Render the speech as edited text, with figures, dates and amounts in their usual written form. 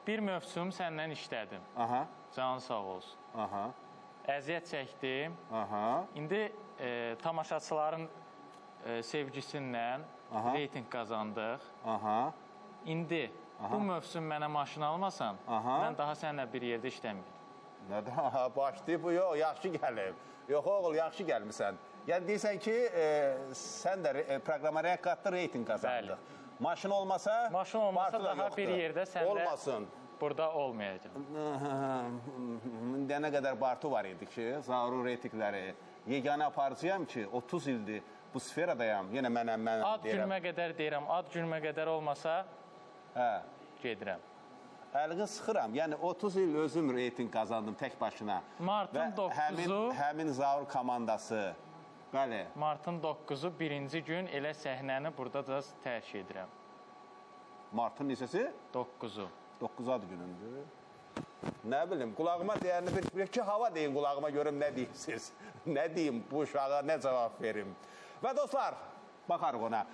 Bir mövsüm səndən işlədim. Aha. Canın sağ olsun. Aha. Əziyyət çəkdim. Aha. İndi tamaşaçıların sevgisindən reytinq qazandıq. Aha. İndi bu mövsüm mənə maşın almasan, mən daha səninlə bir yerdə işləməyəm. Nədən? Başlayıb bu, yox, yaxşı gəlib. Yox, oğul, yaxşı gəlmisən. Yəni deyirsən ki, sən də proqrama rəng qatdı, reytinq qazandıq. Bəli. Maşın olmasa, maşın olmasa Bartu da daha yoxdur. Bir yerdə səndə olmasın. Burada olmayacaq. İndiyənə qədər Bartu var idi ki, Zaurun reytinqləri. Yeganə aparıcıyam ki, 30 ildir bu sferadayam. Yenə mənəm, mənəm Ad deyirəm. günümə qədər deyirəm, ad günümə qədər olmasa gedirəm. Əlini sıxıram. Yəni 30 il özüm reytinq qazandım tək başına. Martın 9-u həmin Zaur komandası. Bəli. Martın 9-u birinci gün elə səhnəni burada da tərk edirəm. Martın neçəsi? 9-u. 9 ad günündür. Nə bilim, qulağıma deyəni bir iki hava deyin qulağıma görüm nə deyirsiniz. Nə deyim bu uşağa, nə cavab verim. Və dostlar, baxarıq ona.